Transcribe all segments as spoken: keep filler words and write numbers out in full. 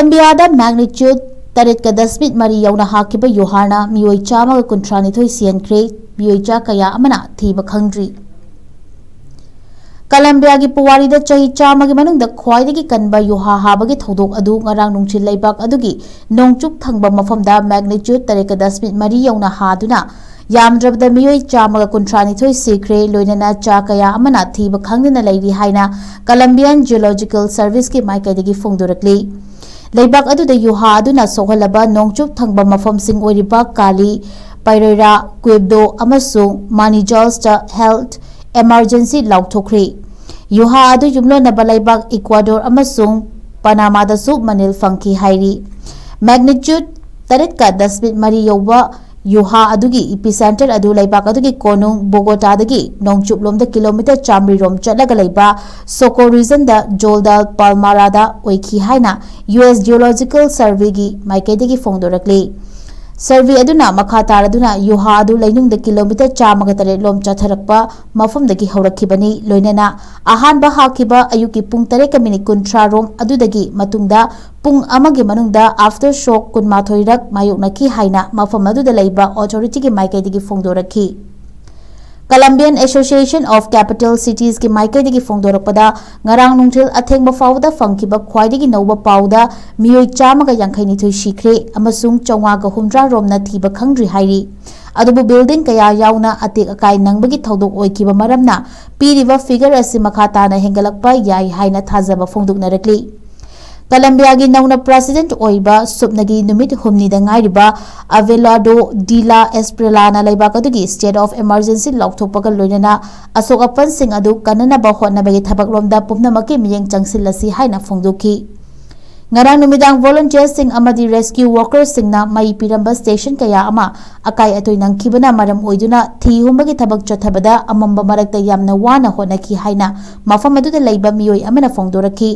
ꯀꯂꯝꯕꯤꯌꯥꯗ magnitude ꯇꯔꯦꯠꯀ ꯗꯁꯃꯤꯛ ꯃꯔꯤ ꯌꯧꯅ ꯍꯥꯈꯤꯕ ꯌꯨꯍꯥꯔꯅ ꯃꯤꯑꯣꯏ ꯆꯥꯝꯃꯒ ꯀꯨꯟꯊ꯭ꯔꯥ ꯅꯤꯊꯣꯏ ꯁꯤꯍꯟꯈ꯭ꯔꯦ, ꯃꯤꯑꯣꯏ ꯆꯥ ꯀꯌꯥ ꯑꯃꯅ ꯊꯤꯕ ꯈꯪꯗ꯭ꯔꯤ꯫ ꯀꯂꯝꯕꯤꯌꯥꯒꯤ ꯄꯨꯋꯥꯔꯤꯗ ꯆꯍꯤ ꯆꯥꯝꯃꯒꯤ ꯃꯅꯨꯡꯗ ꯈ꯭ꯋꯥꯏꯗꯒꯤ ꯀꯟꯕ ꯌꯨꯍꯥ ꯍꯥꯕꯒꯤ ꯊꯧꯗꯣꯛ ꯑꯗꯨ ꯉꯔꯥꯡ ꯅꯨꯡꯊꯤꯜ ꯂꯩꯕꯥꯛ ꯑꯗꯨꯒꯤ ꯅꯣꯡꯆꯨꯞ ꯊꯪꯕ ꯃꯐꯝꯗ magnitude ꯇꯔꯦꯠꯀ ꯗꯁꯃꯤꯛ ꯃꯔꯤ ꯌꯧꯅ ꯍꯥꯗꯨꯅ ꯌꯥꯝꯗ꯭ꯔꯕꯗ ꯃꯤꯑꯣꯏ ꯆꯥꯝꯃꯒ ꯀꯨꯟꯊ꯭ꯔꯥ ꯅꯤꯊꯣꯏ ꯁꯤꯈ꯭ꯔꯦ, ꯂꯣꯏꯅꯅ ꯆꯥ ꯀꯌꯥ ꯑꯃꯅ ꯊꯤꯕ ꯈꯪꯗꯅ ꯂꯩꯔꯤ ꯍꯥꯏꯅ Colombian Geological Serviceꯀꯤ ꯃꯥꯏꯀꯩꯗꯒꯤ ꯐꯣꯡꯗꯣꯔꯛꯂꯤ꯫ ꯂꯩꯕꯥꯛ ꯑꯗꯨꯗ ꯌꯨꯍꯥ ꯑꯗꯨꯅ ꯁꯣꯛꯍꯜꯂꯕ ꯅꯣꯡꯆꯨꯞ ꯊꯪꯕ ꯃꯐꯝꯁꯤꯡ ꯑꯣꯏꯔꯤꯕ ꯀꯥꯂꯤ, ꯄꯩꯔꯣꯏꯔꯥ, ꯀ꯭ꯋꯤꯕꯗꯣ ꯑꯃꯁꯨꯡ ꯃꯥꯅꯤꯖꯥꯜꯁꯇ health emergency ꯂꯥꯎꯊꯣꯛꯈ꯭ꯔꯦ꯫ ꯌꯨꯍꯥ ꯑꯗꯨ ꯌꯨꯝꯂꯣꯟꯅꯕ ꯂꯩꯕꯥꯛ ꯏꯀ꯭ꯋꯥꯗꯣꯔ ꯑꯃꯁꯨꯡ ꯄꯅꯥꯃꯥꯗꯁꯨ ꯃꯅꯤꯜ ꯐꯪꯈꯤ ꯍꯥꯏꯔꯤ꯫ Magnitude ꯇꯔꯦꯠꯀ ꯗꯁꯃꯤꯛ ꯃꯔꯤ ꯌꯧꯕ ꯌꯨꯍꯥ ꯑꯗꯨꯒꯤ epicenter ꯑꯗꯨ ꯂꯩꯕꯥꯛ ꯑꯗꯨꯒꯤ ꯀꯣꯅꯨꯡ ꯕꯣꯒꯣꯇꯥꯗꯒꯤ ꯅꯣꯡꯆꯨꯞꯂꯣꯝꯗ ꯀꯤꯂꯣꯃꯤꯇꯔ ꯆꯥꯃꯔꯤ ꯔꯣꯝ ꯆꯠꯂꯒ ꯂꯩꯕ ꯁꯣꯀꯣ regionꯗ ꯖꯣꯜꯗꯥꯜ ꯄꯥꯜꯃꯥꯔꯥꯗ ꯑꯣꯏꯈꯤ ꯍꯥꯏꯅ U S Geological Surveyꯒꯤ ꯃꯥꯏꯀꯩꯗꯒꯤ ꯐꯣꯡꯗꯣꯔꯛꯂꯤ꯫ Survey ꯑꯗꯨꯅ ꯃꯈꯥ ꯇꯥꯔꯗꯨꯅ ꯌꯨꯍꯥ ꯑꯗꯨ ꯂꯩꯅꯨꯡꯗ ꯀꯤꯂꯣꯃꯤꯇꯔ ꯆꯥꯝꯃꯒ ꯇꯔꯦꯠ ꯂꯣꯝ ꯆꯠꯊꯔꯛꯄ ꯃꯐꯝꯗꯒꯤ ꯍꯧꯔꯛꯈꯤꯕꯅꯤ, ꯂꯣꯏꯅꯅ ꯑꯍꯥꯟꯕ ꯍꯥꯈꯤꯕ ꯑꯌꯨꯛꯀꯤ ꯄꯨꯡ ꯇꯔꯦꯠꯀ ꯃꯤꯅꯤꯠ ꯀꯨꯟꯊ꯭ꯔꯥ ꯔꯣꯝ ꯑꯗꯨꯗꯒꯤ ꯃꯇꯨꯡꯗ ꯄꯨꯡ ꯑꯃꯒꯤ ꯃꯅꯨꯡꯗ aftershock ꯀꯨꯟꯃꯥꯊꯣꯏ ꯔꯛ ꯃꯥꯌꯣꯛꯅꯈꯤ ꯍꯥꯏꯅ ꯃꯐꯝ ꯑꯗꯨꯗ ꯂꯩꯕ authorityꯒꯤ ꯃꯥꯏꯀꯩꯗꯒꯤ ꯐꯣꯡꯗꯣꯔꯛꯈꯤ꯫ Colombian Association of Capital Citiesꯀꯤ ꯃꯥꯏꯀꯩꯗꯒꯤ ꯐꯣꯡꯗꯣꯔꯛꯄꯗ, ꯉꯔꯥꯡ ꯅꯨꯡꯊꯤꯜ ꯑꯊꯦꯡꯕ ꯐꯥꯎꯕꯗ ꯐꯪꯈꯤꯕ ꯈ꯭ꯋꯥꯏꯗꯒꯤ ꯅꯧꯕ ꯄꯥꯎꯗ ꯃꯤꯑꯣꯏ ꯆꯥꯝꯃꯒ ꯌꯥꯡꯈꯩ ꯅꯤꯊꯣꯏ ꯁꯤꯈ꯭ꯔꯦ ꯑꯃꯁꯨꯡ ꯆꯥꯝꯃꯉꯥꯒ ꯍꯨꯝꯗ꯭ꯔꯥ ꯔꯣꯝꯅ ꯊꯤꯕ ꯈꯪꯗ꯭ꯔꯤ ꯍꯥꯏꯔꯤ꯫ ꯑꯗꯨꯕꯨ building ꯀꯌꯥ ꯌꯥꯎꯅ ꯑꯇꯦꯛ ꯑꯀꯥꯏ ꯅꯪꯕꯒꯤ ꯊꯧꯗꯣꯛ ꯑꯣꯏꯈꯤꯕ ꯃꯔꯝꯅ ꯄꯤꯔꯤꯕ figure ꯑꯁꯤ ꯃꯈꯥ ꯇꯥꯅ ꯍꯦꯟꯒꯠꯂꯛꯄ ꯌꯥꯏ ꯍꯥꯏꯅ ꯊꯥꯖꯕ ꯐꯣꯡꯗꯣꯛꯅꯔꯛꯂꯤ꯫ ꯀꯂꯝꯕꯤꯌꯥꯒꯤ ꯅꯧꯅ president ꯑꯣꯏꯕ ꯁꯨꯞꯅꯒꯤ ꯅꯨꯃꯤꯠ ꯍꯨꯝꯅꯤꯗ ꯉꯥꯏꯔꯤꯕ Abelardo de la Espriellana ꯂꯩꯕꯥꯛ ꯑꯗꯨꯒꯤ state of emergency ꯂꯥꯎꯊꯣꯛꯄꯒ ꯂꯣꯏꯅꯅ ꯑꯁꯣꯛ ꯑꯄꯟꯁꯤꯡ ꯑꯗꯨ ꯀꯟꯅꯅꯕ ꯍꯣꯠꯅꯕꯒꯤ ꯊꯕꯛꯂꯣꯝꯗ ꯄꯨꯝꯅꯃꯛꯀꯤ ꯃꯤꯠꯌꯦꯡ ꯆꯪꯁꯤꯜꯂꯁꯤ ꯍꯥꯏꯅ ꯐꯣꯡꯗꯣꯛꯈꯤ꯫ ꯉꯔꯥꯡ ꯅꯨꯃꯤꯗꯥꯡ volunteersꯁꯤꯡ ꯑꯃꯗꯤ rescue workersꯁꯤꯡꯅ ꯃꯩ ꯄꯤꯔꯝꯕ station ꯀꯌꯥ ꯑꯃ ꯑꯀꯥꯏ ꯑꯇꯣꯏ ꯅꯪꯈꯤꯕꯅ ꯃꯔꯝ ꯑꯣꯏꯗꯨꯅ ꯊꯤ ꯍꯨꯝꯕꯒꯤ ꯊꯕꯛ ꯆꯠꯊꯕꯗ ꯑꯃꯝꯕ ꯃꯔꯛꯇ ꯌꯥꯝꯅ ꯋꯥꯅ ꯍꯣꯠꯅꯈꯤ ꯍꯥꯏꯅ ꯃꯐꯝ ꯑꯗꯨꯗ ꯂꯩꯕ ꯃꯤꯑꯣꯏ ꯑꯃꯅ ꯐꯣꯡꯗꯣꯔꯛꯈꯤ꯫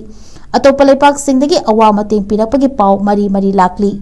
ꯑꯇꯣꯞꯄ ꯂꯩꯄꯥꯛꯁꯤꯡꯗꯒꯤ ꯑꯋꯥ ꯃꯇꯦꯡ ꯄꯤꯔꯛꯄꯒꯤ ꯄꯥꯎ ꯃꯔꯤ ꯃꯔꯤ ꯂꯥꯛꯂꯤ꯫